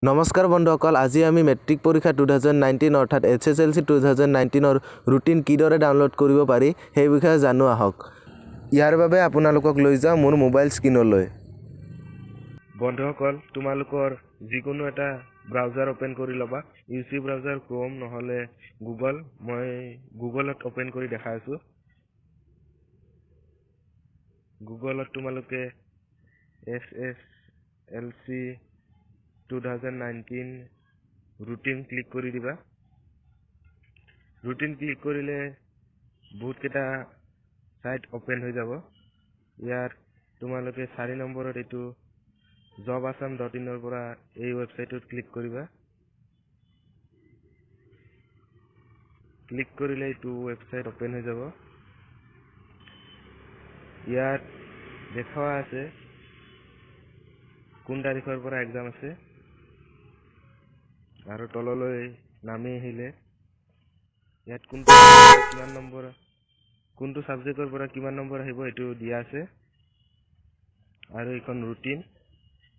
নমস্কাৰ বন্ধুসকল, আজি আমি মেট্ৰিক পৰীক্ষা 2019 অৰ্থাৎ HSLC 2019ৰ ৰুটিন কিদৰে ডাউনলোড কৰিব পাৰি সেই বিষয়ে জানো আহক। ইয়াৰ বাবে আপোনালোকক লৈ যাওঁ মোৰ মোবাইল স্ক্ৰীণলৈ। বন্ধুসকল, তোমালোকৰ যিকোনো এটা ব্ৰাউজাৰ অ'পেন কৰি ল'বা, ইউ চি ব্ৰাউজাৰ, ক্ৰ'ম নহ'লে গুগল। মই গুগলত অ'পেন কৰি দেখাই আছোঁ। গুগলত তোমালোকে SSLC 2019 routine click কৰি দিবা। ৰুটিন ক্লিক কৰিলে বহুতকেইটা ছাইট অ'পেন হৈ যাব। ইয়াত তোমালোকে 4 নম্বৰত এইটো জব আছাম ডট ইনৰ পৰা এই ৱেবছাইটটোত ক্লিক কৰিবা। ক্লিক কৰিলে এইটো ৱেবছাইট অ'পেন হৈ যাব। ইয়াত দেখুওৱা আছে কোন তাৰিখৰ পৰা এক্সাম আছে, আৰু তললৈ নামি আহিলে ইয়াত কোনটো কিমান নম্বৰ, কোনটো ছাবজেক্টৰ পৰা কিমান নম্বৰ আহিব এইটো দিয়া আছে। আৰু এইখন ৰুটিন,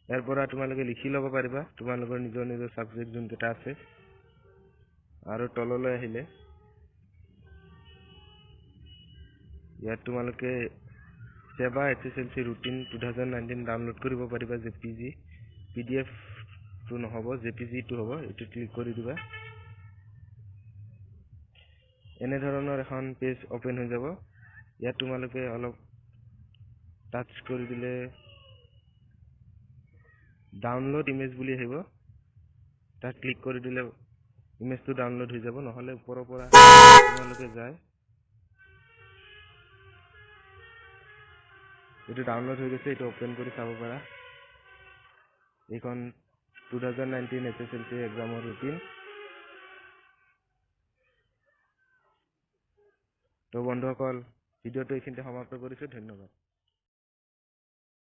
ইয়াৰ পৰা তোমালোকে লিখি ল'ব পাৰিবা তোমালোকৰ নিজৰ নিজৰ ছাবজেক্ট যোনকেইটা আছে। আৰু তললৈ আহিলে ইয়াত তোমালোকে SEBA HSLC routine 2019 download কৰিব পাৰিবা। J P G, P D এফটো নহ'ব, জে পি জিটো হ'ব, এইটো ক্লিক কৰি দিবা। এনেধৰণৰ এখন পেজ অ'পেন হৈ যাব। ইয়াত তোমালোকে অলপ টাচ কৰি দিলে ডাউনলোড ইমেজ বুলি আহিব, তাত ক্লিক কৰি দিলে ইমেজটো ডাউনলোড হৈ যাব। নহ'লে ওপৰৰ পৰা তোমালোকে যায়, এইটো ডাউনলোড হৈ গৈছে, এইটো অ'পেন কৰি চাব পাৰা। এইখন 2019 HSLC এক্সামৰ ৰুটিন। তো বন্ধুসকল, ভিডিঅ'টো এইখিনিতে সমাপ্ত কৰিছোঁ। ধন্যবাদ।